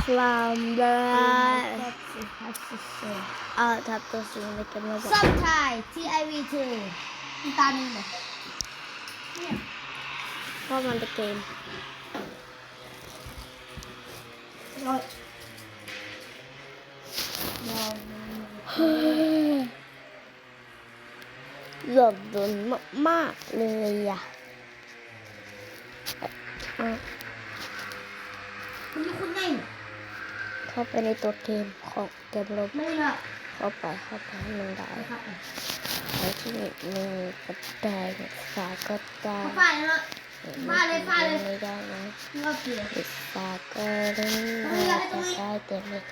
From the ເອີ ທັບຕົວສູງໃນເກມໂຣບັອກ Subtitle ທີໄອວີທູ ຕາໜຶ່ງບໍ່ ເພາະມັນເປັນເກມ ລົບດົນມາກໆເລີຍອະ ອາ ເຂົ້າໄປໃນຕົວເກມຂອງເກມໂຣບັອກ ເຂົ້າໄປ ເຂົ້າໄປໃຫ້ມັນໄດ້ ໄປທີ່ນີ້ ມີກະໄດ ສາຍກະໄດ ຟາດເລີຍ ຟາດເລີຍ ໄມ່ໄດ້ນະ ວິຊາກາເລັນ ເອົາໄປເລີຍ ໄດ້ເຕັມເລີຍ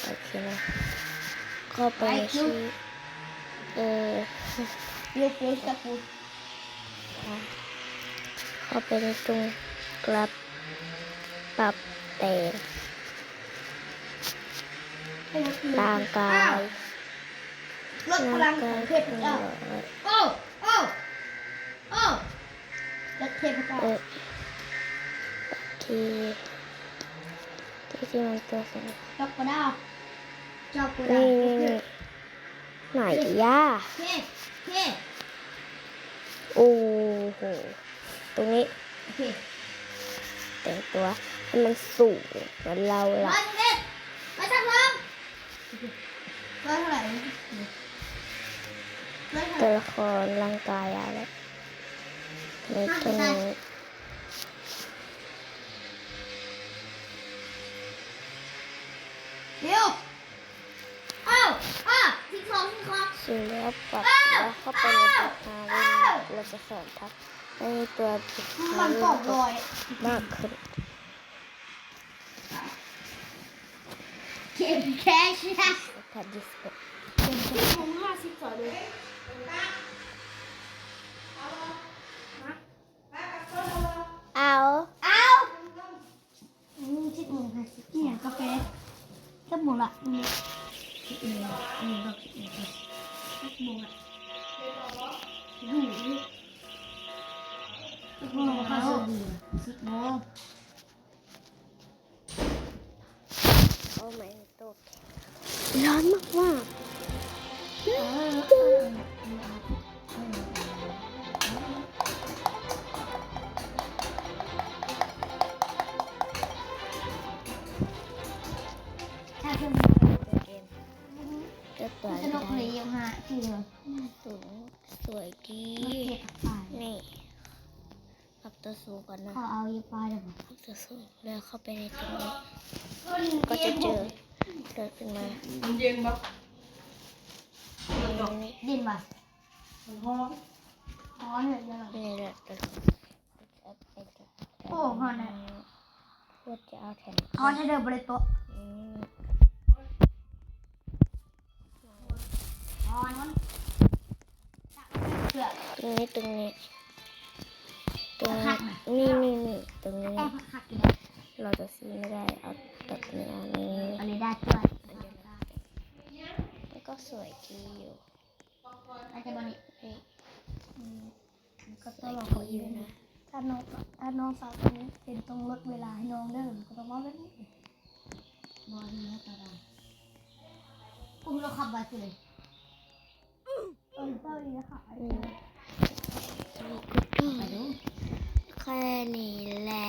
ໂອເຄນະ ເຂົ້າໄປທີ່ ເອີ ເຂົ້າໄປໃນຕົງກະປັບແຕ່ງຮ່າງກາຍ ລົດພະລັງຂອງເພດ ໂອ້ ໂອ້ ໂອ້ ເອີ ທີ່ ທີ່ ທີ່ມັນຕົວສັນ ຈັບບໍ່ໄດ້ ຈັບບໍ່ໄດ້ ນີ້ ນີ້ ນີ້ ໄໝຍາ ໂອ້ໂຫ ຕົງນີ້ ໂອເຄ ແຕ່ງຕົວໃຫ້ມັນສູງເໝືອນລາວລະ ຮ້ອຍສິບເອັດ ຮ້ອຍສາມສິບ ຮ້ອຍເທົ່າໃດ ຮ້ອຍເທົ່າໃດ ຕົວລະຄອນຮ່າງກາຍອະ ແລ້ວ ໃນຕົວນີ້ ເດວ ອ້າວ ອ້າວ ສິບສອງ ສິບສອງ ເສັດແລ້ວປັບ ແລ້ວເຂົ້າໄປໃນຕົວຫາເຫຼັ້ນ ແລ້ວຈະສອນທັບໃຫ້ຕົວ ມັນປອບລອຍ ມາກຂຶ້ນ ເກມແຄຊ ເກມແຄຊ ຫ້າສິບສອງ ເອົາ ເອົາ ອືມ ສິບໂມງຫ້າສິບ ອີ່ຫຍັງກາແຟ ຈັກໂມງລະ ອືມ ສິບໂມງ ອືມ ສິບໂມງ ຈັກໂມງລະ ຢູ່ ຢູ່ ຈັກໂມງລະ ສິບໂມງ ໂອ້ມາຍ ຮ້ອນມາກໆ ສວຍດີ ນີ້ ປັບຕົວສູງກ່ອນນະ ຂໍເອົາຢູ່ປ່າໄດ້ບໍ່ ປັບຕົວສູງ ແລ້ວເຂົ້າໄປໃນຕົງນີ້ ກໍຈະເຈີ ເກີດຂຶ້ນມາ ມັນເຢັນບໍ່ ເຢັນບໍ່ ມັນຮ້ອນ ຮ້ອນເລີຍ ນີ້ແຫຼະ ໂອ້ ຮ້ອນແທ້ ໂຄດຈະເອົາແທ້ ຮ້ອນແທ້ເດີ ບໍ່ໄດ້ໂຕະ ອືມ ຕรงนี้ ตรงนี้ ตรงนี้ นี่ นี่ นี่ ตรงนี้ เราจะซื้อไม่ได้ เอาแบบนี้ เอานี้ อันนี้ได้ด้วย มันก็สวยดีอยู่ อาจจะบริ ก็ตลกอยู่นะ ถ้าน้อง ถ้าน้องสาวคนนี้เป็น ต้องลดเวลาให้น้องเด้อ ก็ต้องว่าแบบนี้ บ่ดีนะตาดา อุ้มรถขับไวสุดเลย เออ เจ้าดีนะขับไวสุด ไปดู แค่นี้แหละ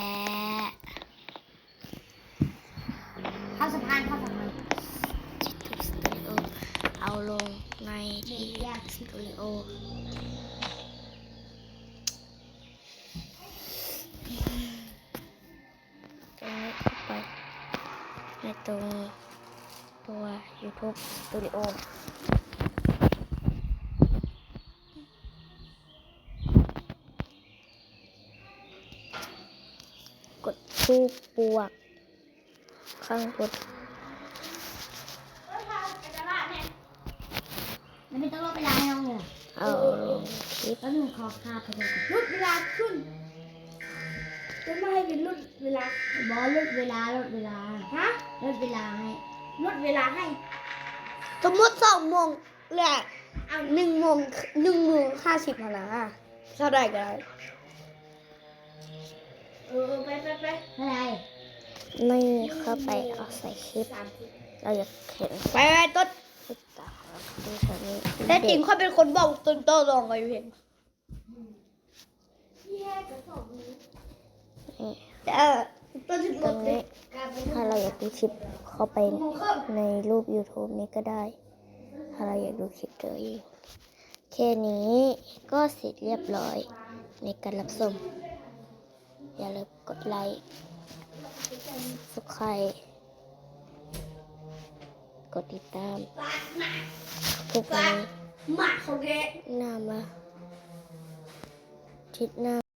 ข้ามสะพาน ข้ามสะพาน YouTube Studio เอาลงในที่ YouTube Studio ตรงนี้เข้าไป ในตรงตัว YouTube Studio กดรูปบวก ข้างบน แล้วไม่ต้องลดเวลาให้น้องเลยเหรอ เอาลงคลิป แป๊บนึงขอคาไปเลย ลดเวลาขึ้น จะไม่ให้เป็นลดเวลา บอกลดเวลา ลดเวลา ฮะ ลดเวลาให้ ลดเวลาให้ สมมุติสองโมง ແລະ ໜຶ່ງໂມງ ໜຶ່ງໂມງຫ້າສິບຫັ້ນນະ ເທົ່າໃດກໍໄດ້ ເອີ ເອີ ໄປ ໄປ ໄປ ເທົ່າໃດ ນີ້ເຂົ້າໄປເອົາໃສ່ຄລິບ ເຮົາຢາກເຫັນ ໄປໄປຕົ້ນ ຕິດຕາມເຮົາເປັນແບບນີ້ ແທ້ຈິງຂ້ອຍເປັນຄົນເວົ້າຕົ້ນຕໍ່ລອງ ຂ້ອຍເຫັນ ນີ້ ເອີ ຕົ້ນ ຕອນນີ້ ຖ້າເຮົາຢາກດູຄລິບ ເຂົ້າໄປໃນຮູບຢູທູບນີ້ກໍໄດ້ ຖ້າເຮົາຢາກດູຄລິບຕົວເອງ. ແຄ່ນີ້ກໍເສັດລຽບຮ້ອຍໃນການຮັບຊົມ. ຢ່າລືມກົດໄລ້ ຊັບສະໄຄຣບ໌ ກົດຕິດຕາມ ທຸກຄົນ ໜ້າມາ ທິດໜ້າ.